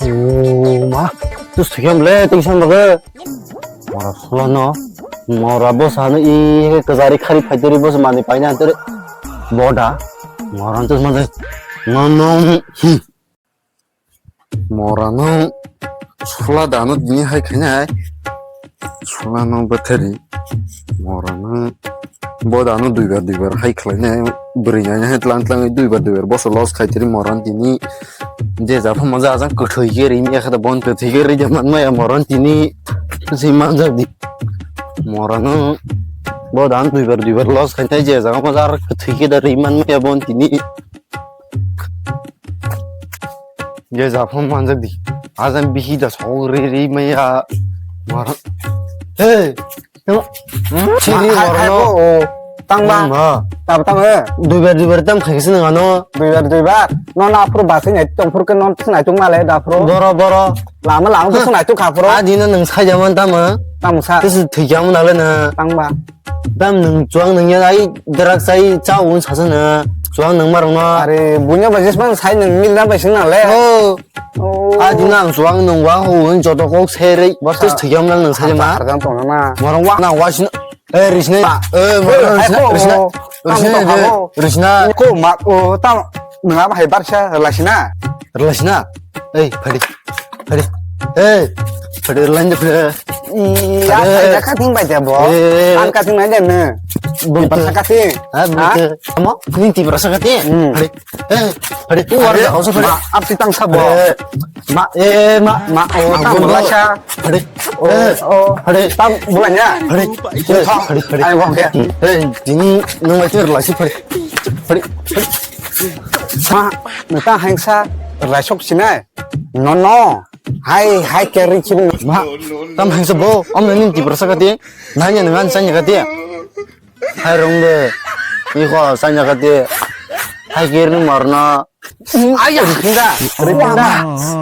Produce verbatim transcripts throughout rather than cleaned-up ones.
Oh, ma, tus thikam le, tingsan baga. Mora sulano, mora bosa no i kajari khari phaiteri bosa mani paina antere. Boda, mora tus mande. No, no. Hmm. Mora no sula dano dini hai khainai. Sula no bethari. Mora no bo dano duibar duibar hai khlainai. Bwrwi nai hai tlang tlang duibar duibar boso loss khaiteri mora no tini. Je japha maja ajang kwthwi khe ri ya kha da bon kwthwi khe ri ya man maya mora no tini. Si manjak di. Mora no bo dano duibar duibar loss khainai je japha maja kwthwi khe da ri man maya bon tini. Je japha manjak di. Ajang bihi da sogri ri maya. Mara. Hey. Chiri mara no. Tangba. Tangba. Tam tam eh. Duibar duibar tam khaikhe nang ano. Duibar duibar. No na phuru basai nai tong phuru ke non nai tung male da phuru. Boro boro. Lama lama to nai tung kha phuru. A dino nang sai jaman tama. Tamo sa. Tus thwi jaman ale na. Tangba. Dam nwng chuang nwng ya ai drak sai cha un sa sa na chuang nwng mar no. Are bunya ba jisman sai nwng mil na ba sing na le. Oh. Oh. A dina ang chuang nwng wa ho un joto kok se re. Tus thiyam nang nwng sai ma. Arjan tong na. Morong wa na wa sin. Eh risne. Eh morong risne. Risne. Risne. Ko ma o ta nwng ba hai bar sa la sina. La sina. Ei, phadi. Phadi. Ei, phadi, line de phadi. Iya, phadi. Phadi ka thing bai de bo. Eh. An ka thing bai de ne. Bo. Tiprasa ka thing. Ha, bo. Amo, ni tiprasa ka thing. Hmm. Phadi. Eh, phadi. Tu war da hoso phadi. Ma, ap ti tang sa bo. Eh. Ma, eh, ma. Ma, o, ta bo la sa. Phadi. Eh, oh. Phadi. Ta bo la nya. Phadi. Eh, phadi, phadi. Ai, wa ke. Eh, dini nang mai tiprasa phadi. Phadi. Phadi. Ma, nang ta hengsa raisok sinai. No, no. Hai, hai, keri chini. Ma, tam hai sabo. Am nani tiprasa kati. Nanya nang an sanya kati. Hai rong de. Iko sanya kati. Hai keri ni marna. Aya, pinda. Pinda.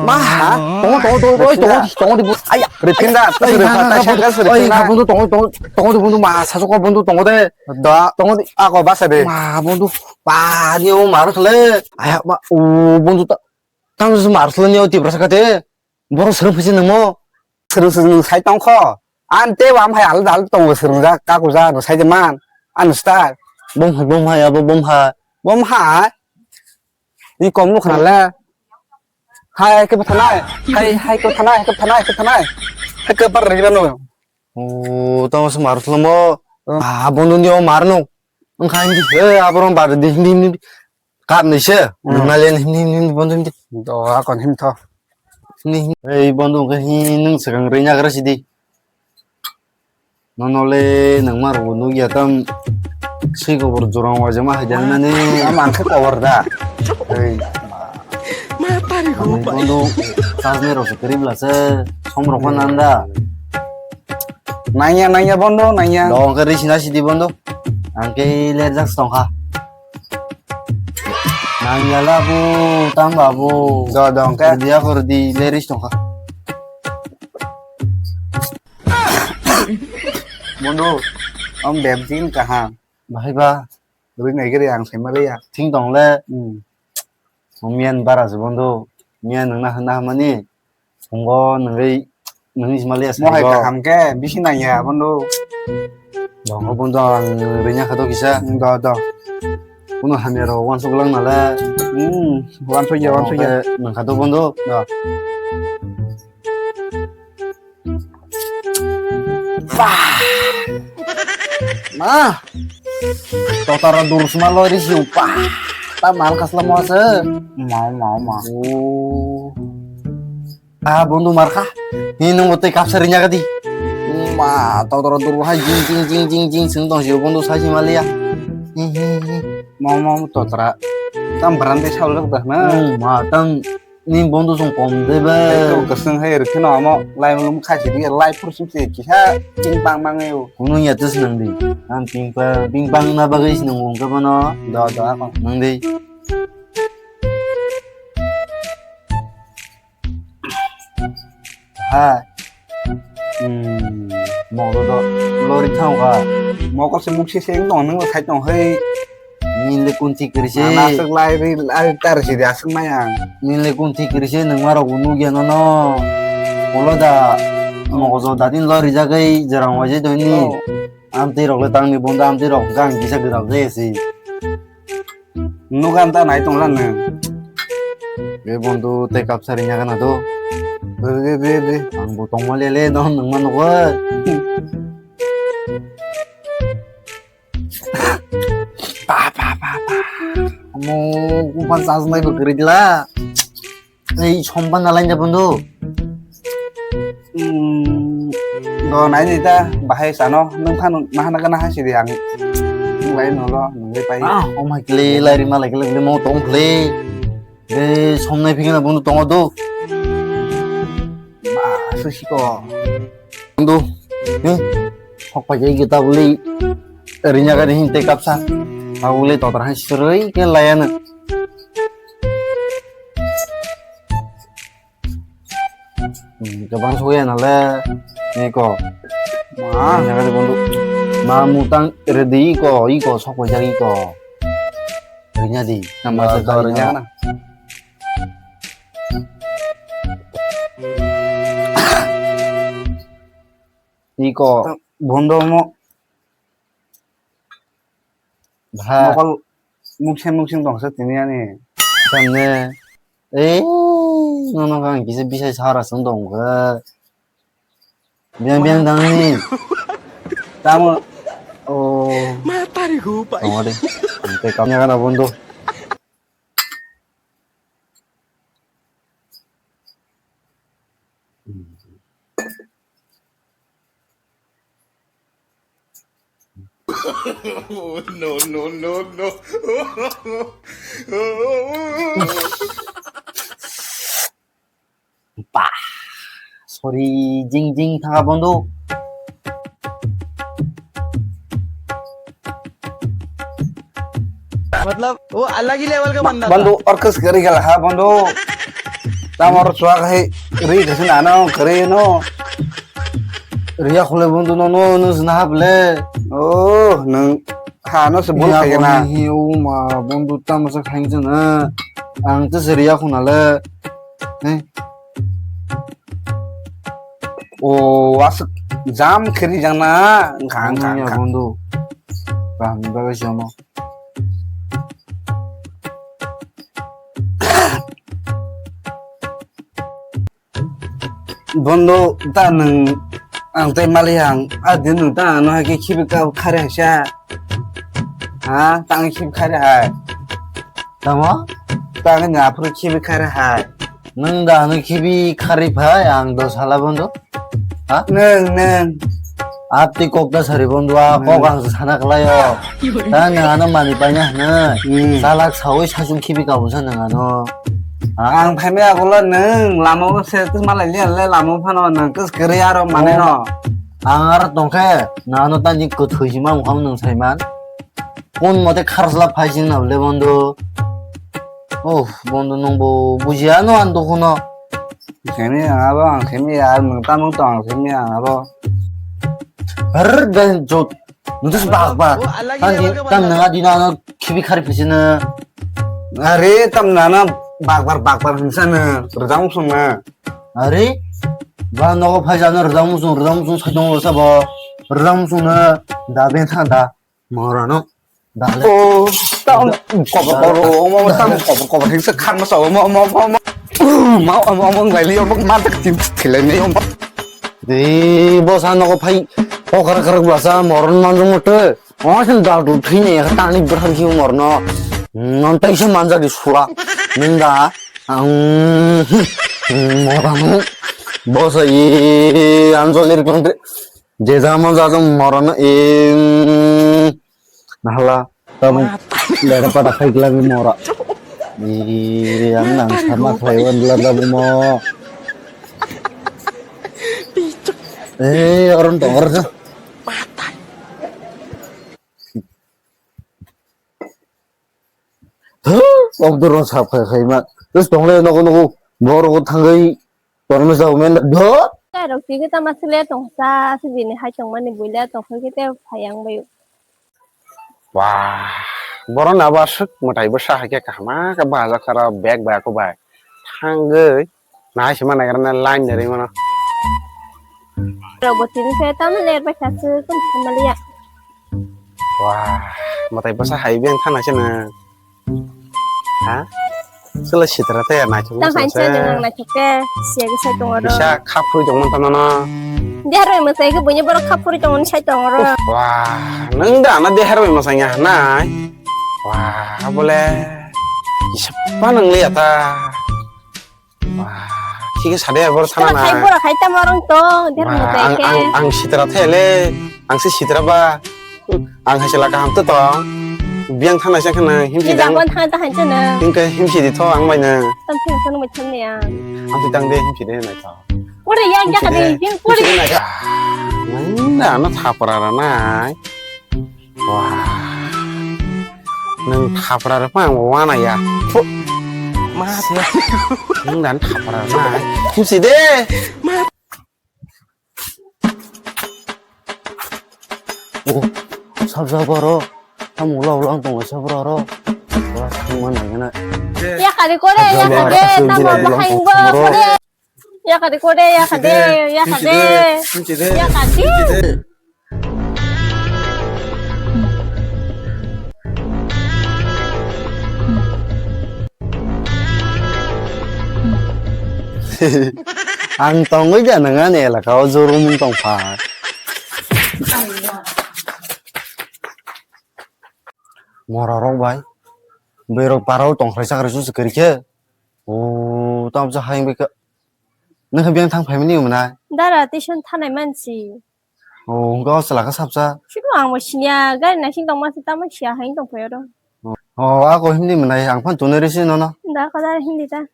Ma, ha. Tongo, tongo, tongo, tongo, tongo, tongo. Aya, pinda. Tongo, tongo, tongo, tongo, ma, sasok tongo, tongo de. Da. Tongo de. Ako basa de. Ma, bondu. Pa, ni o mar khle. Aya, ma, o, bondu ta. Tamo se mar swngnai o tiprasa kate. Borok swrwng phisi nangmo. Swrwng swrwng nwng sai tongkho. An te wam hai alda alda tongo swrwngjak kakuja no sai de man. An star. Bom hai bom hai abo bom hai. Bom hai. Ni kom nu khna le. Hai ke bthanai. Hai hai ke bthanai ke bthanai ke bthanai. Hai ke par ri no. O tamo se mar swngnai mo. Ah, bondu ni o mar no. Wngkha hindi, eh, aborok bar di hindi, hindi. Kap ni se, hmm. Nungna le hindi, hindi, hindi, bondo hindi. Do, akon him tho. Hindi, hindi. Ei, bondo wngkha hindi, nung swkang rwina gra sidi. Nono le, nung ma rw nukya tam. Swi kobor jora wajama hai jang nani. Ama ang khe kobor da. Ei. Ma tari ko. Bondo, sajne rw se kwrwi bla se, som rw kha nanda. Nangya, nangya bondo, nangya. Do, hwnkhe risi na sidi bondo. Ang khe lerjak tongkha. Nangya la bu, tang ba bu. Do, do, hwnkhe. Dia kor di leris tongkha. Bondo, om bebjin kaham. Bahai ba. Rui nai giri ang sai maliya. Thing tong le. Hmm. Miyan bara se bondo. Miyan nang na, na mani. Phungo nungwi nungwi sima liya. Mo hai saigo. Kaham khe bisi nangya bondo. Dongo bondo ang rwnya kha do kisa. Do do. Kuno hamya rok wansuk lang nala. Hmm, wansuk ya, wansuk ya. Nang kha do bondo. Do. Bah. Ma. Totara dur sima lori si upa. Ta mal kasla mo ase. Mau mau mau. Oh. Ah, bondu markha. Ni nung tei kapsa rinya gadi. Ma, totoro duru hai jing jing jing jing jing sing tong sio bondu sai si malia. Hi, hi, hi. Mau mau totoro. Tam brande saul dah na. Hmm, ma, tam ni bondu song kom de ba. Itu keseng hai rikhe no amo lai lum khai si dia lai pur sim si kisa jing bang mang yo. Kunu ya tus nang di. Tam ping pa ping pang na bagai si nung wong ka ba no. Do do ako. Nang di. Ha. Hmm. Mokol to lori thang kha. Mokol se muk se se wng tong nang sai tong hai. Nini le kunthi kwrwi se. Mana aswk lai ri, lai tar si de aswk mai ang. Nini le kunthi kwrwi se, nwng ma rok bo nukya nono. Ulo da mogojo da din lo rijagwi jwrang waijai doni. Oh. Amtwi rok le tangni bondo, amtwi rok gang kisa gwdal jaya se. Nukha ta nai tongla nwng. Be bondo tei kapsa ringya gana do. Be, be, be, be. Ang bo tongma lele no nwng ma nukha. Pa, pa, pa, pa. Amo, kumphan sajnai bo kwrwi dila. Ei, sompan na lain da bondo. Hmm, do nai ni ta, bahai sano, nwng phano nahana gana hasi di ang. Nwng lai no lo, nwng lai pai. Ah, oh my kle, lai ri ma lai kle, kle mo tong kle. Ei, somnai phikna bondo tongo do. Ba, susi ko. Ndu, eh, hok paijai kita buli rinya gani hinte kapsa. Abuli totra hai sroi ke layana. Hmm, kebang soya nale, eko. Ma, rinya gani bondu. Ma mutang ready iko, iko sok paijai iko. Rinya di, nama. Ba, sekali rinya na. Iko. Bondo mo. Bha. Mokol mukseng mukseng tongsa tini ani. Tamne. Eh, nono kang kisa bisai sara song tong kha. Biang biang dangni. Tamo. Oh. Matari go pai. Tong de. Ante kamnya kana bondo. No, no, no, no. Bah, sorry, jing jing thanga bondo. मतलब वो अलग ही लेवल का बंदा था। Bondo, orkes gari gala ha bondo. Tamar suak hai ri kasi nano kare no. Riya khule bondo no no no zna hable. Oh, nang ha no se bol kaya na. Hi o ma bondo tamasa khain jana. Ang te se riya khuna le. He. O aswk jam kheri jang na, wngkha, wngkha, wngkha. Bondo. Kaham ni bagwi se omo. Bondo, ta nwng, ang tei mali ang, a din nwng ta ano hai khe khibi ka khare haisa. Ha, ta ang khibi khare hai. Tamo? Ta ang ni aphuru khibi khare hai. Nwng da ano khibi khari phai, ang do sala bondo. Ha? Nwng, nwng. Ati kok da sari bondo, a kok ang sana kalayo. Ta nwng ano mani paina hwnwi. Hmm. Salak sawi sachung khibi kabung sa nwng ano. Ha? Ang phaimaya ulo nwng lama o se twi malai liya le lama o phano nwng kwswk kwrwi aro manwi no. Ang aro tongkhe, nwng ano tani kwthwi sima mukhang nwng saiman. Kon mote kharjla phai sing na le bondo. Oh, bondo nwng bo bujiya no ang dukhuno. Simi ang abo, ang simi ya, nwng tamung tong ang simi ang abo. Har dan jot. Nudus bak bak. Oh, alagi level ka banda. Tam nang adi na khibi khari phisina. Are tam nana bak bak bak bak hinsa na. Rjang sung na. Are ba nogo phai jana rjang sung, rjang sung sai dong sa bo. Rjang sung na da ben tha da. Morano. Dale. Oh, tam kobo kobo, omo tam kobo kobo hinsa khan ma sa omo omo omo omo. Ma omo omo ngai li omo ma tak tin thile ne omo. Di bosa nogo phai. O kar kar bosa moron manjung mote. O sen da du thine tani berhan ki morno. Non tai se manja di sura. Ninda. Ang. Moron. Bosa i anjol ir kontre. Je jamo jajong morano, em, nahala, tam, lera pada khai glagi mora. Iri, ang nang sama khai wan lada mo. Eh, orang dong orang. Huh, om duro sap khai khai ma. Terus dong le nogo nogo, boro ko thangai. Tormos da umen da do. Tei rok tigi tama sile tongsa sibini hai tongmani buila tongkha khe tei phayang bai. Wah. Borok na ba aswk mwtai bwsa hai khe kaham khe bachajak kha ro bag bai ako bai. Thangwi nahai se ma naigra na line de rwi mano. Rok bo tini khe tamo ler bai kha se kun se maliya. Wah, mwtai bwsa hai beng thana se na. Ha? Sila sitra te naithok. Tang hai se nang naithok te siya khe sai tongo ro. Bisa khapri tong man tano no. Deharwi mwtai khe buini borok khapri tong sai tongo ro. Wah, nang da na deharwi mwsai ya nai. Wah, bole. Isapa nang liya ta. Wah, thik khe sade bor sana na. Khai bor khai tamo rong to, der mo tai khe. Ang, ang sitra thele, ang si sitra ba. Ang hai sila kaham to tong. Biang thana sa khana himsi dang. Ni jagon thang ta hancha na. Hingke himsi di tho ang bai na. Tam thang san mo chan ne ya. Ang ti tang de himsi de na tho. Ore yang ya ka de, him ore. Nang na na thapra ra nai. Wah. Nang thapra ra pa ang wana ya. Phu. Ma se. Nang dan thapra ra nai. Himsi de. Oh, sabja boro. Tamo ulo ulo ang tongo sabra ro. Wah, thangma nai gana. Ya kari kore, ya kari, tamo bahai bo kore. Ya kade kode, ya kade, ya kade. Ya kade. Ang tongwi da nang ani elaka o jorumung tong pha. Mora rok bai. Bwrwi rok parao tong khlai chakri su kwrwi khe. O tamo cha hayung bai kha. Nokha biyang thang phaimani wngmana? Dara tuition thanai mansi. O, hwnkhe o chwla khe sabcha? Sino ang bo sinya, gari naising tongma se tamo siya hai tong phai oro. O, ako hindi mwnai, ang phan tunai risi nono. Da ko da hindi ta.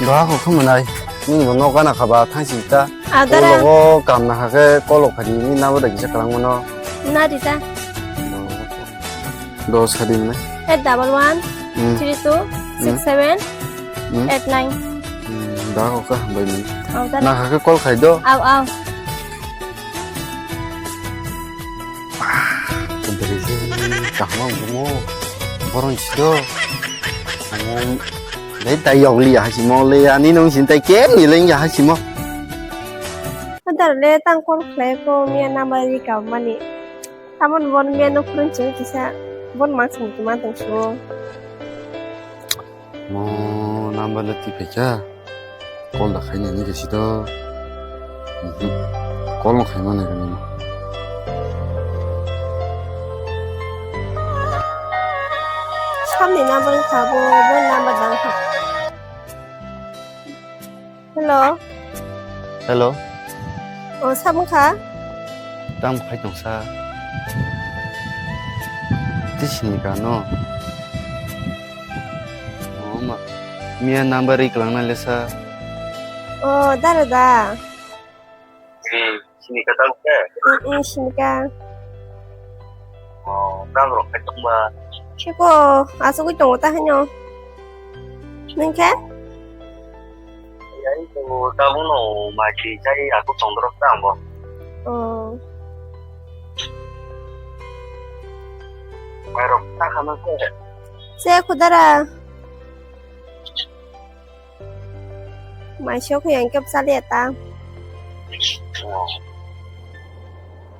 Da ko khe mwnai, nini bo nok gana kha ba thangsi ta. A dara. Ulo go kam na kha khe kolo phadi ni nabo da kisa kwlang mano. Na di ta. Dos kha di mwnai. Eight double one, hmm, three two, hmm, six seven, hmm, eight nine. Hmm, da ko ka hambai ni. Au, da. Na kha ke call khai do. Au, au. Kahma mo. Boron si do. Mo. Dai dai yong li ya si mo le ya ni nong sin tai ke ni leng ya si mo. Adar le tang call khlai ko mi na mari ka mani. Tamon bon miya no phurung chini kisa bon mang song tuma tong so. Mo number le tipe kya? Call da khai ni ni kisi to. Mhm. Call no khai mane kani. Samni number kha bo, bo number dang kha. Hello. Hello. O, samung kha? Tamo khai tong sa. Tisini ka no. O ma. Miya number ri klang na le sa. O, dara da. Hmm. Sini ka tang khe? Mm, mm, sini ka. Oh, tang rok khai tong ba? Siko, asugui tongo ta haino. Nung khe? Yai tongo, tabuk no mai si chai aku tong dorok ta bo. Oh. Mai rok ta khana khe? Se khudara. Mai sok yang kep sali eta.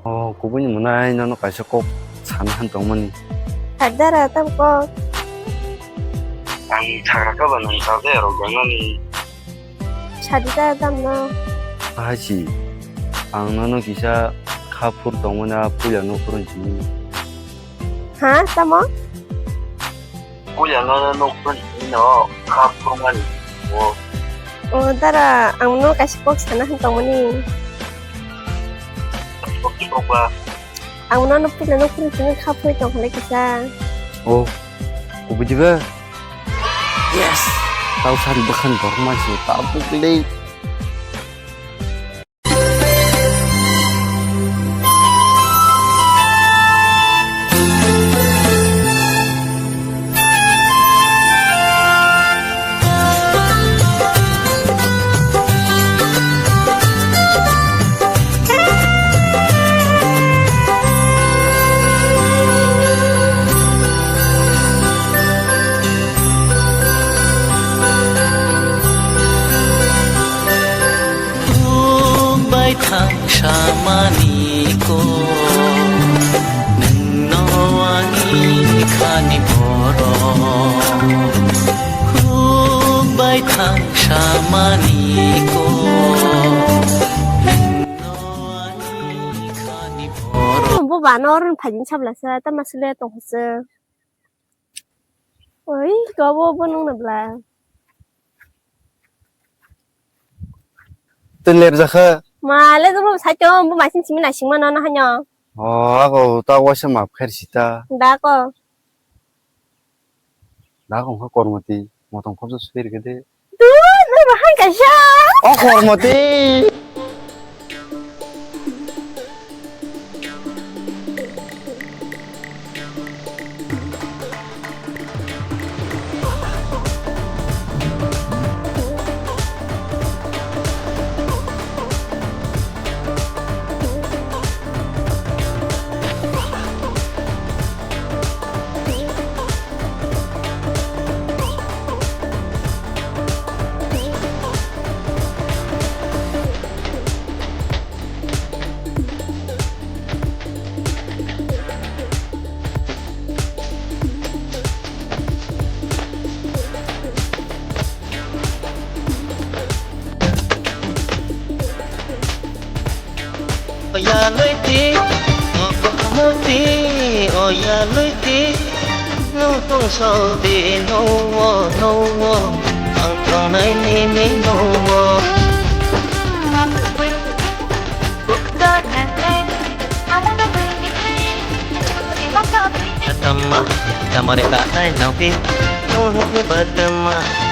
Oh, kubuni mwnai nono kaisa kok sana han tongmani. Khadara tam kok. Ang sagra ka ba nang sa de rok ganani. Sadi ta tam no. Hachi. Ang nono kisa kha phur tongmani a puila no phurun chini. Ha, tamo? Puila no nukphuru no kha phurungmani. O. O, dara, ang no kaisa kok sana han tongmani. Kok kok ba? Ang no no puila nukphuru sini kha phuri tong khlai kisa. O, kubui diba? Yes! Tau sari bakhan borok mansi tabuk le. Ani borok huk bai thang samani ko. Bo bano oro phaijin sabla sa, tama sile tong se. Oi, to bo, bo nung na bla. Tei ler jakha. Ma le jabo sai to, bo maisin simi na singma no na hanyo. O, ako ta waisa map khair sita. Da ko. Da ko kha kormoti, motong khobsa sui rikhe de. Tu, no bahai kaisa. O kormoti. Oya loiti, okomuti, oya loiti, nung tong sodi nuwo, nuwo, ang tongnai nini nuwo. Tama, tama reta nai nauti, nung hukni batama.